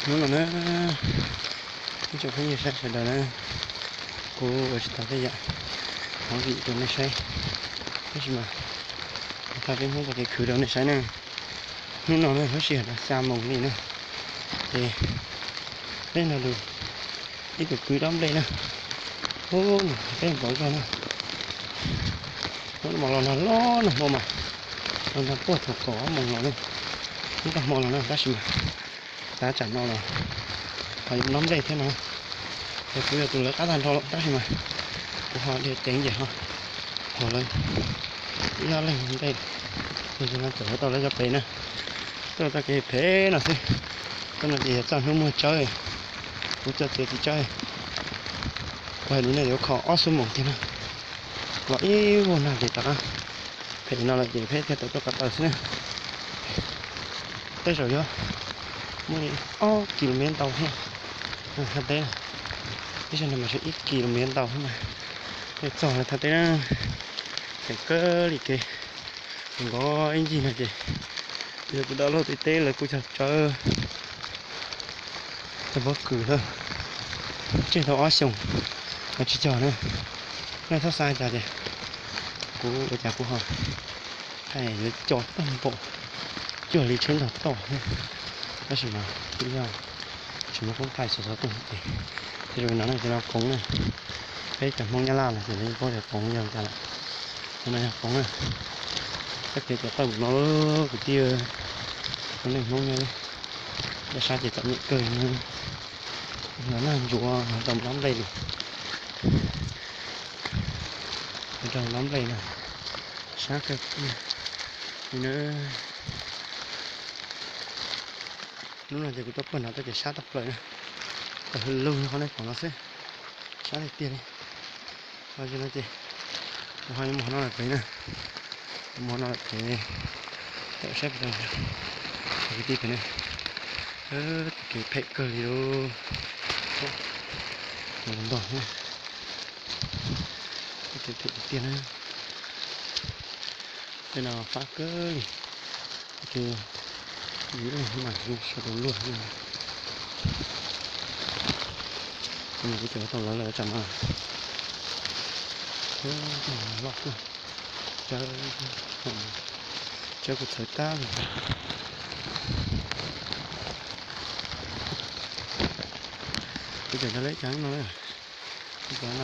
Hnub no na, ib tsoom phooj ywg saib sawv daws na, kuv ua tsis tau tej yam hauv vim rau nej saib, tab sis mas thaij peb Hmoob txoj kev khwv rau nej saib na. Hnub no na lub sij hawm no xya moos li na, ces peb nrog lug ib tug kwv dob nplej na, ub, peb npaum zog na, hnub no los nag loj nag hmo mas, los nag puag thaum kaum ob moos los na, ib tag hmo los na, tab sis mas tav tsam no los ho yuav dob nplej thiab no. Ces kuv yog tus lawv qab tag nrho lawm tab sis mas kuv ho dhia ceev ces ho haum lawv ib ob leeg ntej, ces no txawm yuav tau lawv cov pem na. Tuaj txoj kev phem no xwb, tuaj no ces yog txoj hnub muaj tsawb, kuv coj txiav txiv tsawb. Kuv hais lus no yuav kho ob xuab moos kiag na, los ib vuag nag ces tom qab phem no lawm ces peb thiaj tau tuaj ko taw xwb na. Tej zaum yog muaj li ob kis lus mev ntau thiab, thaj teb na, ib zag no mas tsuas ib kis lus mev ntau thiab mas thiaj txog lawv thaj teb na. Phem kawg li kev, nkaus ib ncig no ces yog tus dab laug teb teb lawv kuj cog tsawb, cog pob kws na, tseg tau ob xyoos los tsis cog na. Nej txhob xav cas ces kuv ua cas kuv ho thaij yuav co tag npaum cuag li tsheb ntog toj thiab, tab sis mas twb yog tsis muaj koob thaij xov xov tuaj ces, ces no no ces no qoov na, peb cov Hmoob Nyab Laj no ces lawv yeej paub tias qoov yog cas lawm. Ces no yog qoov na, txoj kev cov tawj mus no kwv tij, tus neeg Hmoob nyob dab sab ces txom nyem kawg li na. Los nag ntsuav rau dob nplej li, rau dob nplej na, sab kawg kiag li na. Hnub no ces kuv tuaj puag nram txoj kev sab tawm plaws na, tawm hwj lug qhov nej pom no xwb, sab tiag tiag li. Ho no ces kuv ho yuav mus qhov no lawm pem na, mus qhov no lawm pem, tawm saib pem, kwv tij pem na. Txoj kev phem kawg li lauj, ntog thiab, txoj kev phem tiag tiag na. Tej no fab kawg li, ces ib leeg mas sawv tau luag. Kuv cov tau lawv lawm tsam no, loj tuaj, tsawb kuv txhawv tag li. Kuv cov lawv ib cov no, ib cov no